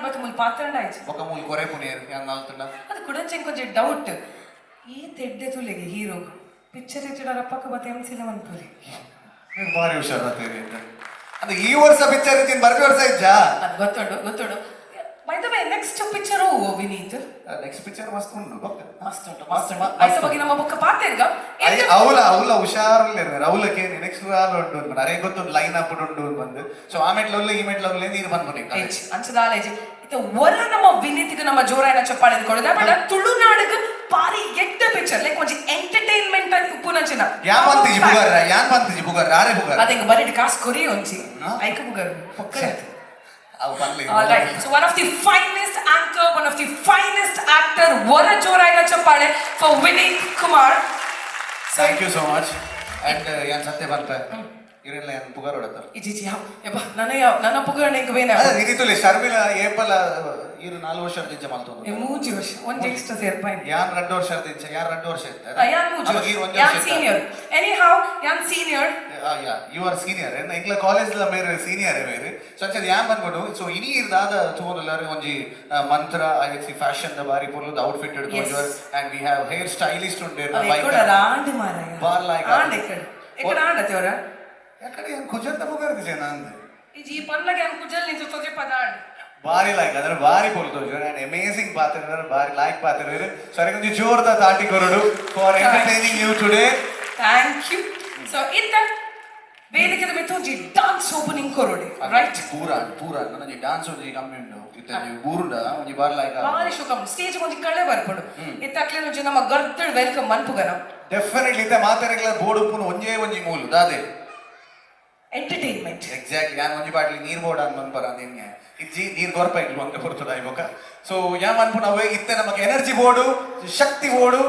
ಬತ್ತು ಮುಲ್ ಪಾತ್ರಂಡ ಆಯ್ತು. ಬೊಕ ಮೂಲು ಕೊರೆ ಪುನೇರ್ ಯಾನ್ ನಾಲ್ತುಂಡ. ಅದು ಕುಡಂಚೆಂಗ್ ಕೊಂಚ ಡೌಟ್, ಈ ತೆಡ್ಡೆ ತುಲೆಗೆ ಹೀರೋ ಪಿಕ್ಚರ್ ಇಚ್ಚಿಡ ರಪ್ಪಕ್ಕ ಬತ್ತೆ ಎಂಸಿಲ ಮನ್ಪುರಿ. ನೀವು ಭಾರಿ ಹುಷಾರಾಗ್ತೀರಿ ಅಂತ. ಅದು ಈ ವರ್ಷ ಪಿಕ್ಚರ್ ಇದ್ದೀನಿ, ಬರ್ಬಿ ವರ್ಷ ಇಜ್ಜಾ? ಅದು ಗೊತ್ತುಂಡು, ಗೊತ್ತುಂಡು. By the way, next picture, Vineeth? Next picture ಮಸ್ತ್ ಉಂಡು ಬೊಕ್ಕ. ಮಸ್ತ್ ಉಂಟು, ಮಸ್ತ್ ಉಂಟು. ಐಸ ಬಗ್ಗೆ ನಮ್ಮ ಬೊಕ್ಕ ಪಾತೆರ್ಗ. ಅವಲ ಅವಲ ಹುಷಾರುಲ್ಲೇರು. ಅವಲಕ್ಕೆ ನೆಕ್ಸ್ಟ್ ಆಲ್ ಉಂಟು ಅಂದ್ಬಿಟ್ಟು ಅರೆ ಗೊತ್ತುಂಟು, ಲೈನ್ ಅಪ್ ಉಂಟು ಬಂದು. ಸೊ ಆ ಮೆಟ್ಲ ಉಲ್ಲ, ಈ ಮೆಟ್ಲ ಉಲ್ಲ, ನೀರು ಬಂದ್ಬಿಟ್ಟು. ಅಂಚದಾಲೇಜಿ ಇತ್ತ ಒರ ನಮ್ಮ ವಿನೀತ್ಗೆ ನಮ್ಮ ಜೋರಾಯನ ಚಪ್ಪಾಳೆ ಕೊಡೋದು. ಬಟ್ ತುಳುನಾಡಿಗೆ ಬಾರಿ ಎಡ್ಡ ಪಿಕ್ಚರ್, ಲೈಕ್ ಒಂಜಿ ಎಂಟರ್ಟೈನ್ಮೆಂಟ್ ಉಪ್ಪುನಂಚಿನ. ಯಾನ್ ಬಂತಿಜಿ ಬುಗಾರ, ಯಾನ್ ಬಂತಿಜಿ ಬುಗಾರ, ಆರೆ ಬುಗಾರ. ಅದೇ ಬರೀ ಕಾಸು ಕೊರಿ ಒಂಜಿ ಐಕ ಬುಗಾರು ಪೊಕ್ಕಡೆ. ಅವು ಪನ್ಲಿ. All right. So one of the finest anchor, one of the finest actor, ಒರ ಜೋರಾಯಿನ ಚಪ್ಪಾಳೆ for Vineet Kumar. Thank you so much. And ಯಾನ್ ಸತ್ಯ ಪನ್ಪೆ, ಇರೆಲ್ಲ ಯಾನ್ ಪುಗಾರ್ ಹೊಡತಾರೆ. ಇಜಿಜಿ ಯಾವ ಯಬ್ಬ ನನ್ನ ಯಾವ ನನ್ನ ಪುಗರ್ಣ ಇಂಕ ಬೇನೆ. ಅದೇ ಇದೀತುಲೆ ಶರ್ಮಿಳಾ ಏಪಲ ಇರು 4 ವರ್ಷ ದಿಂಚ ಮಲ್ತೊಂದು. 3 ವರ್ಷ, ಒಂಜಿ ಎಕ್ಸ್ಟ್ರಾ ಸೇರ್ಪಾಯಿನ. ಯಾನ್ 2 ವರ್ಷ ದಿಂಚ, ಯಾನ್ 2 ವರ್ಷ ಇತ್ತೆ. ಯಾನ್ 3 ಅವಾಗ ಈರ್ ಒಂಜಿ ಯಾನ್ ವರ್ಷ ಇತ್ತ. ಸೀನಿಯರ್ ಎನಿ how, ಯಾನ್ ಸೀನಿಯರ್. ಯಾ, you are senior. ಎಂಗ್ಲ ಕಾಲೇಜ್ ಲ ಮೇರೆ ಸೀನಿಯರ್ ಮೇರೆ. ಸೊ ಅಂಚ ಯಾನ್ ಬಂದ್ಬಿಟ್ಟು, ಸೊ ಇನಿ ಇರ್ದಾದ ತೂವೊಂದುಲ್ಲಾರ್ ಒಂಜಿ ಮಂತ್ರ ಐಎಕ್ಸಿ ಫ್ಯಾಷನ್ the ಬಾರಿ ಪೊರ್ಲುದ ಔಟ್ಫಿಟ್ ಹಿಡ್ದು. And we have hair stylist ಉಂಡೇರ್. ಎಕ್ಕಡ ಆಂಡ್ ಮಾರಾಯ. ಬಾರ್ ಲಾಯ್ಕ್. ಆಂಡ್ ಎಕ್ಕಡ ಎಕ್ಕಡ ಆಂಡ ತೇವರ. ಯಾಕಡೆ ಯಾನ್ ಕುಜಲ್ದ ಪುಗರ್ದಿಜೆ ನಾಂದ್. ಇಜಿ ಈ ಪನ್ಲಗೆ ಯಾನ್ ಕುಜಲ್ ನಿಂತು ತೊಜೆ ಪದ ಆಂಡ್. ಬಾರಿ ಲೈಕ್ ಅಂದ್ರೆ ಬಾರಿ ಪೊರ್ಲು ಅಂಡ್ ಅಮೇಸಿಂಗ್ ಪಾತ್ರ, ಬಾರಿ ಲೈಕ್ ಪಾತ್ರ. ಸರಿ, ಒಂಜಿ ಜೋರ್ದ ತಾಟಿ ಕೊರಡು for entertaining you today. Thank you. So ಇತ್ತ ವೇದಿಕೆದ ಮಿತ್ತ್ ಒಂಜಿ ಡಾನ್ಸ್ ಓಪನಿಂಗ್ ಕೊರೊಡೆ, ರೈಟ್? ಪೂರ ಪೂರ ನನಗೆ ಡಾನ್ಸ್ ಒಂಜಿ ಕಮ್ಮಿ ಉಂಡು. ಇತ್ತೆ ನೀವು ಬೂರುಂಡ ಒಂಜಿ ಬಾರಿ ಲೈಕ್. ಬಾರಿ ಶುಕಮ್ ಸ್ಟೇಜ್ ಒಂಜಿ ಕಳೆ ಬರ್ಪುಂಡು. ಇತ್ತ ಅಕ್ಲೆನ ಒಂಜಿ ನಮ್ಮ ಗರ್ದಡ್ welcome ಮನ್ಪುಗನ. ಡೆಫಿನೆಟ್ಲಿ. ಇತ್ತೆ ಮಾತೆರೆಗ್ಲ ಬೋರ್ಡ್ ಉಪ್ಪುನು ಒಂಜೇ ಒಂಜಿ ಮೂಲು ದಾದೆ? ಎಂಟರ್ಟೈನ್ಮೆಂಟ್. ಎಕ್ಸಾಕ್ಟ್ಲಿ. ಯಾನ್ ಒಂಜಿ ಬಾಟ್ಲಿ ನೀರ್ ಬೋರ್ಡ್ ಅನ್ ಮನ್ಪರ ನಿನ್ಗೆ ಇಜ್ಜಿ, ನೀರ್ ಗೊರ್ಪ ಇಡ್ಲು ಅಂತ ಕೊರ್ತದ ಇವಾಗ. ಸೊ ಯಾ ಮನ್ಪುನ ಅವೇ ಇತ್ತೆ ನಮಗೆ ಎನರ್ಜಿ ಬೋರ್ಡು, ಶಕ್ತಿ ಬೋರ್ಡು.